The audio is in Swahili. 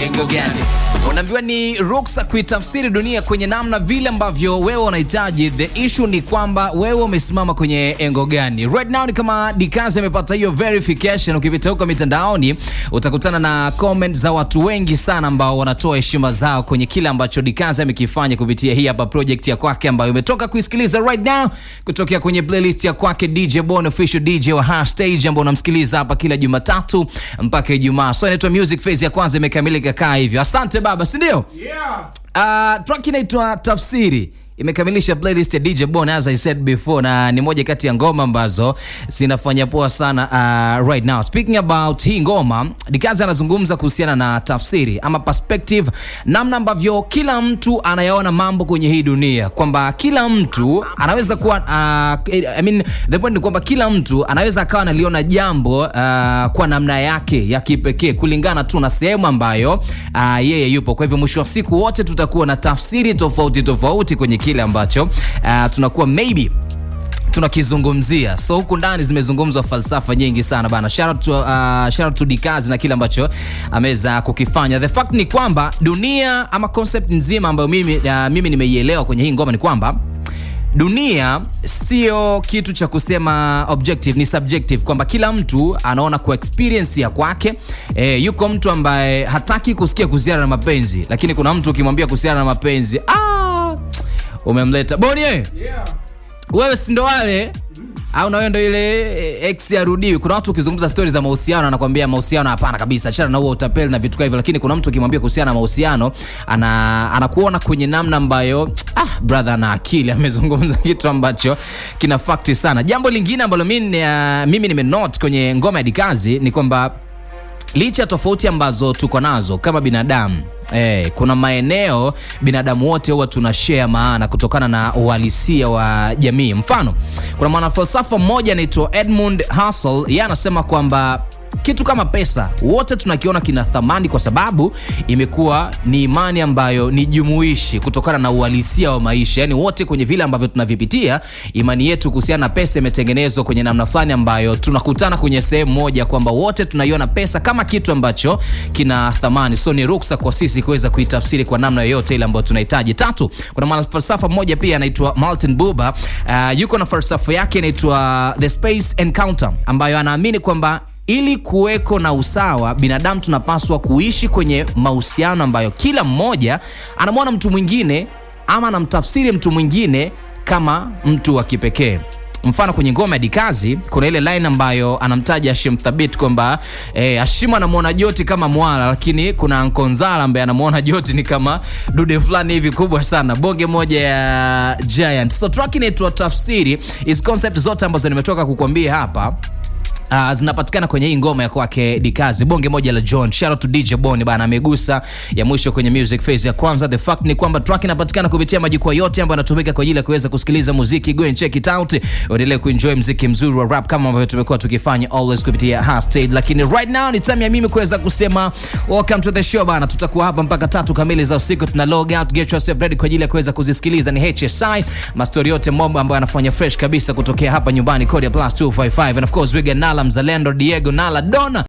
Engo gani? Unaambiwa ni ruksa kuitafsiri dunia kwenye namna vile ambavyo wewe unahitaji. The issue ni kwamba wewe umesimama kwenye engo gani? Right now ni kama Dikazi amepata hiyo verification. Ukipita huko mitandaoni utakutana na comment za watu wengi sana ambao wanatoa heshima zao kwenye kile ambacho Dikazi amekifanya kupitia hii hapa project ya kwake ambayo umetoka kuisikiliza right now kutokea kwenye playlist ya kwake DJ Bon, official DJ wa Hashtag, ambao unamsikiliza hapa kila Jumatatu mpaka Ijumaa. So inaitwa Music Phase ya kwanza imekamilika kaa hivyo. Asante baba, si ndio? Yeah. Track inaitwa Tafsiri imekamilisha playlist ya DJ Bon, as I said before, na ni moja kati ya ngoma ambazo zinafanya poa sana right now. Speaking about hii ngoma, Dikazi anazungumza kuhusiana na tafsiri ama perspective, namna ambavyo kila mtu anayaona mambo kwenye hii dunia, kwamba kila mtu anaweza kuwa I mean, the point ni kwamba kila mtu anaweza akawa analiona jambo kwa namna yake ya kipekee kulingana tu na sehemu ambayo yeye yupo. Kwa hivyo mwisho wa siku wote tutakuwa na tafsiri tofauti tofauti kwenye kile ambacho tunakuwa maybe tunakizungumzia. So huku ndani zimezungumzwa falsafa nyingi sana bana. Shout out to Dikazi na kile ambacho ameweza kukifanya. The fact ni kwamba dunia ama concept nzima ambayo mimi nimeielewa kwenye hii ngoma ni kwamba dunia sio kitu cha kusema objective, ni subjective, kwamba kila mtu anaona kwa experience ya kwake. Yuko mtu ambaye hataki kusikia kuhusiana na mapenzi, lakini kuna mtu ukimwambia kuhusiana na mapenzi, ah, umemleta Boni. Yeah. Wewe si ndo wale au na wewe ndo ile ex arudiwi? Kuna watu ukizungumza stori za mahusiano anakwambia mahusiano hapana kabisa, achana na huo utapeli na vitu kama hivyo, lakini kuna mtu ukimwambia kuhusiana na mahusiano anakuona kwenye namna ambayo, ah, brother ana akili, amezungumza kitu ambacho kina fact sana. Jambo lingine ambalo mimi nimenote kwenye ngoma ya Dikazi ni kwamba licha ya tofauti ambazo tuko nazo kama binadamu, kuna maeneo binadamu wote huwa tuna share maana kutokana na uhalisia wa jamii. Mfano, kuna mwanafalsafa mmoja anaitwa Edmund Husserl, yeye anasema kwamba kitu kama pesa wote tunakiona kina thamani kwa sababu imekuwa ni imani ambayo ni jumuishi kutokana na uhalisia wa maisha. Yaani wote kwenye vile ambavyo tunavipitia, imani yetu kuhusiana na pesa imetengenezwa kwenye namna fulani ambayo tunakutana kwenye sehemu moja kwamba wote tunaiona pesa kama kitu ambacho kina thamani. So ni ruksa kwa sisi kuweza kuitafsiri kwa namna yoyote ile ambayo tunahitaji. Tatu, kuna mwanafalsafa mmoja pia anaitwa Martin Buber, yuko na falsafa yake inaitwa The Space Encounter, ambayo anaamini kwamba ili kuweko na usawa, binadamu tunapaswa kuishi kwenye mahusiano ambayo kila mmoja anamwona mtu mwingine ama anamtafsiri mtu mwingine kama mtu wa kipekee. Mfano, kwenye ngoma ya Dikazi kuna ile line ambayo anamtaja Hashim Thabit kwamba Hashim anamuona Joti kama mwala, lakini kuna Ankonzala ambaye anamuona Joti ni kama dude fulani hivi kubwa sana, bonge moja ya giant. So track inaitwa Tafsiri. Is concept zote ambazo nimetoka kukwambia hapa zinapatikana kwenye hii ngoma ya kwake Dikazi, bonge moja la John. Shout out to DJ Boni bana, amegusa ya mwisho kwenye music phase ya kwanza. The fact ni kwamba track inapatikana kupitia majukwaa yote ambayo yanatumika kwa ajili ya kuweza kusikiliza muziki. Go and check it out, uendelee kuenjoy muziki mzuri wa rap kama ambavyo tumekuwa tukifanya always kupitia Hashtag. Lakini right now ni time ya mimi kuweza kusema welcome to the show bana. Tutakuwa hapa mpaka 3 kamili za usiku, tuna log out, get yourself ready kwa ajili ya kuweza kuzisikiliza. Ni HSI mastori yote mombo ambayo anafanya fresh kabisa kutokea hapa nyumbani, code ya +255, and of course we got Nala Mzalendo, Diego Nala Dona.